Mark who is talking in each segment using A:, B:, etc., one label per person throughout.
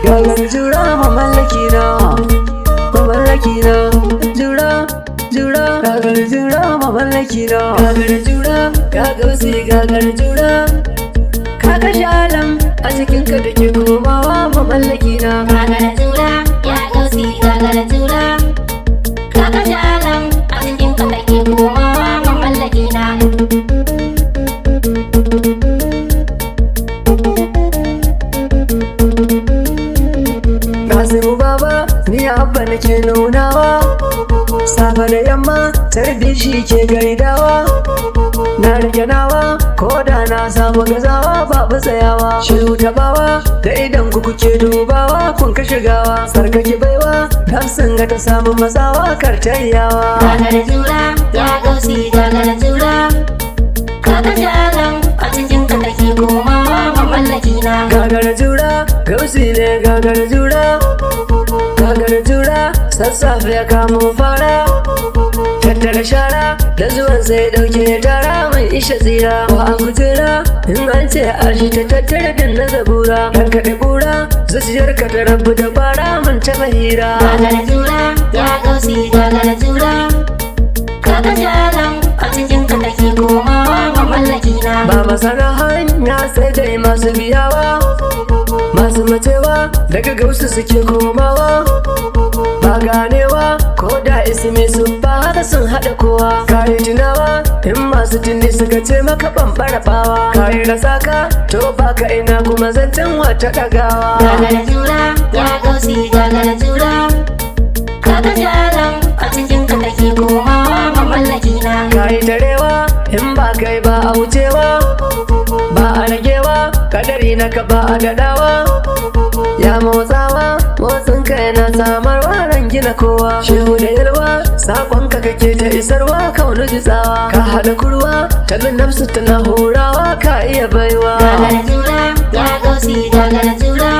A: Gagar jura mamallaki na, mamallaki na, jura, jura, gagar jura mamallaki na, gagar jura, gagausi gagar jura. Ka kashe alam a cikin ka da ke komawa mamallaki na.
B: Gagara jura, ya gausi gagara jura. Ka kashe alam a cikin ka take komawa mamallaki na.
A: Kasimu baba, ni abba nake nunawa. Safe da yamma, tarbi shi ke gaidawa. Na rike nawa, ko da na samu gazawa babu tsayawa. Shehu tabawa, da idan ku kuke dubawa kun kashe gawa. Sarkake baiwa, nafsin ga ta samu matsawa kartayyawa.
B: Gagara jura, ya gausi gagara jura. Ka kashe alam a cikin ka take komawa mamallaki na.
A: Gagara jura, gausi ne gagara jura. Gagara jura, sassafe ya kamo fara. Tattara shara, da zuwan sai dauke tara mai isha tsira. Wa a kujera, in an ce arshi ta tattara da na zabura. Kan kaɗe kura, zuciyar ka ta rabu da bara mun taɓa hira.
B: Gagara jura, ya gausi gagara jura. Ka kashe alam a cikin ka take komawa mamallaki na.
A: Ba masana hanya sai dai masu biyawa. Masu macewa daga gausu suke komawa. Ba ganewa ko da ismi sun ba haka sun haɗa kowa. Kayi tunawa in masu tuni suka ce maka ɓamɓara ɓawa. Kayi rasa ka to baka ina kuma zancen wata ɗagawa.
B: Gagara jura, ya gausi gagara jura. Ka kashe alam a cikin ka take komawa mamallaki na.
A: Kayi tarewa in ba kai ba a wucewa. Ba a ragewa kadari na ka ba a daɗawa. Ya motsawa motsin ka yana samarwa ran gina kowa. Shehu da yalwa sakonka kake ta isarwa kaunu jitsawa. Ka haɗa kurwa ta bin nafsu tana horawa ka iya baiwa.
B: Gagara jura, ya gausi gagara jura.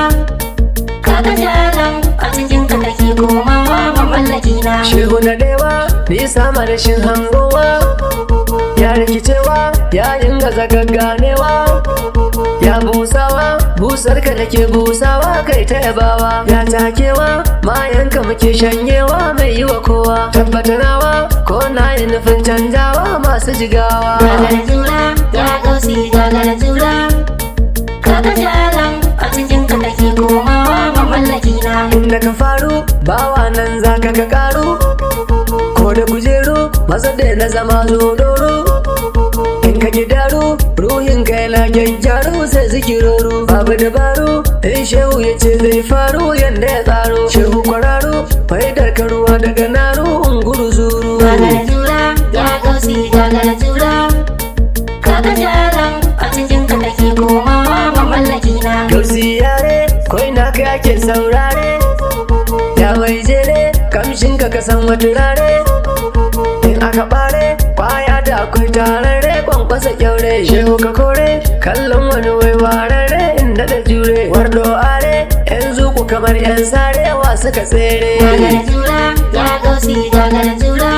B: Ka kashe alam a cikin ka take komawa mamallaki na.
A: Shehu na ɗewa nisa marashin hangowa. Ya rikicewa yayin gaza gagganewa. Ya busawa busar ka nake busawa kai ta yabawa. Ya takewa mayanka muke shanyewa mai yi wa kowa. Tabbatarawa ko na yi nufin canjawa masu jigawa.
B: Gagara jura, ya gausi gagara jura. Ka kashe alam a cikin ka take komawa mamallaki na.
A: Inda ka faru bawa nan zaka ka karu. Ko da kujeru maza da na zama zodoro. In ka gidaru ruhin ka yana gyagyaru sai zikiroro. Babu dabaru in shehu ya ce zai faru yanda ya tsaro. Shehu kwararo faidar ka ruwa daga naru unguru zuru.
B: Gagara jura, ya gausi gagara jura. Ka kashe alam a cikin ka take komawa mamallaki na.
A: Gausi yare ko ina ka ake saurare. Ya mai jere kamshin ka kasan wata rare. In aka bare kwaya da akwai tarare kwankwasa kyaure. Shehu ka kore kallon wani wai warare inda da jure. Wardo are yan zuku kamar yan sarewa suka tsere.
B: Gagara jura, ya gausi gagara jura.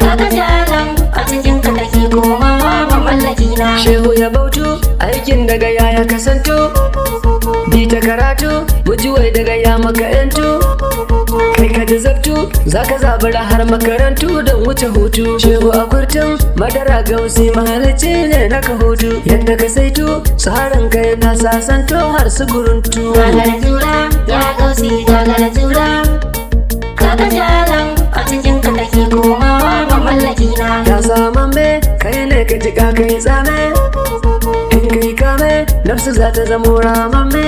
B: Ka kashe alam a cikin ka take komawa mamallaki na.
A: Shehu ya bautu aikin daga yaya kasanto. Bi ta karatu bujuwai daga ya maka yantu. Kai ka ji zabtu zaka zabura har makarantu don wuce hutu. Shehu a kurtun madara gausi mahalicci ne naka hutu. Yadda ka saitu tsarin ka yana sasanto har su guruntu.
B: Gagara jura, ya gausi gagara jura. Ka kashe alam a cikin ka take komawa mamallaki na.
A: Ya saman me kai ne ka jika kai tsame. In kai kame nafsu za ta zamo ramamme.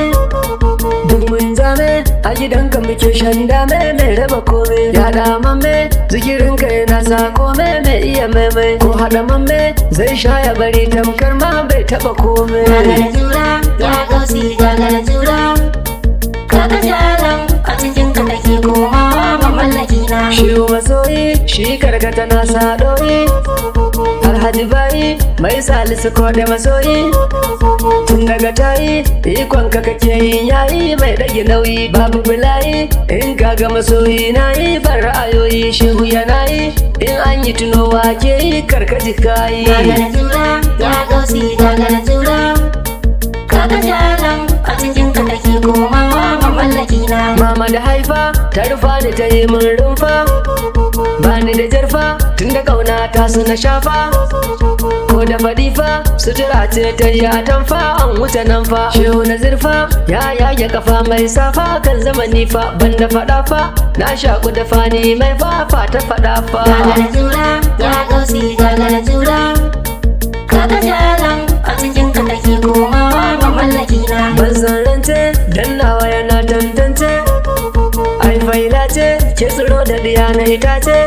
A: Duk mun zame a gidanka muke shan dame mai raba kome. Ya damamme zikirinka yana sa kome mai iya maimai. Ko haɗa mamme zai sha ya bari tamkar ma bai taɓa kome.
B: Gagara jura, ya gausi gagara jura. Ka kashe alam a cikin ka take komawa mamallaki na.
A: Shi masoyi shi karkata na sa ɗoyi. Alhaji bayi mai salisu ko da masoyi. Tun daga tayi ikon ka kake yin yayi mai ɗage nauyi babu bulayi. In ka ga masoyi na yi ban ra'ayoyi shehu yana yi. In an yi tunowa ke yi karkaji kayi.
B: Gagara jura, ya gausi gagara jura. Ka kashe alam a cikin ka take komawa mamallaki na.
A: Mama da haifa ta rufa ni ta yi min rumfa, bani da jarfa tun da kauna ta su na shafa, ko da fadifa sutura ce ta yi atamfa an wuce nan fa. Shehu na zurfa ya yage kafa mai safa kan zamani fa, banda fada fa na shaku da fani mai fafa ta fada fa.
B: Gagara jura ya gausi gagara jura. Ka kashe alam a cikin ka take komawa mamallaki na.
A: Ban san rance dan nawa yana tantance, ai faila ce ke tsiro da diya na itace,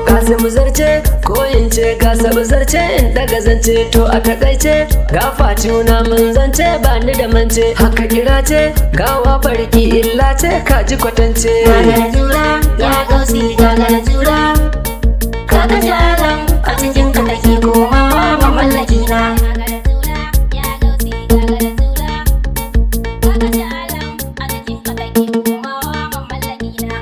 A: Kasimu zarce ko in ce gasa zarce in daga zance to a takaice, ga fatuna mun zance ba ni da mance, haka kira ce gawa farki illa ce ka ji kwatance.
B: Gagara jura ya gausi gagara jura. Ka kashe alam a cikin ka take komawa mamallaki na. Gagara jura ya gausi gagara jura. Ka kashe alam a cikin ka take komawa mamallaki na.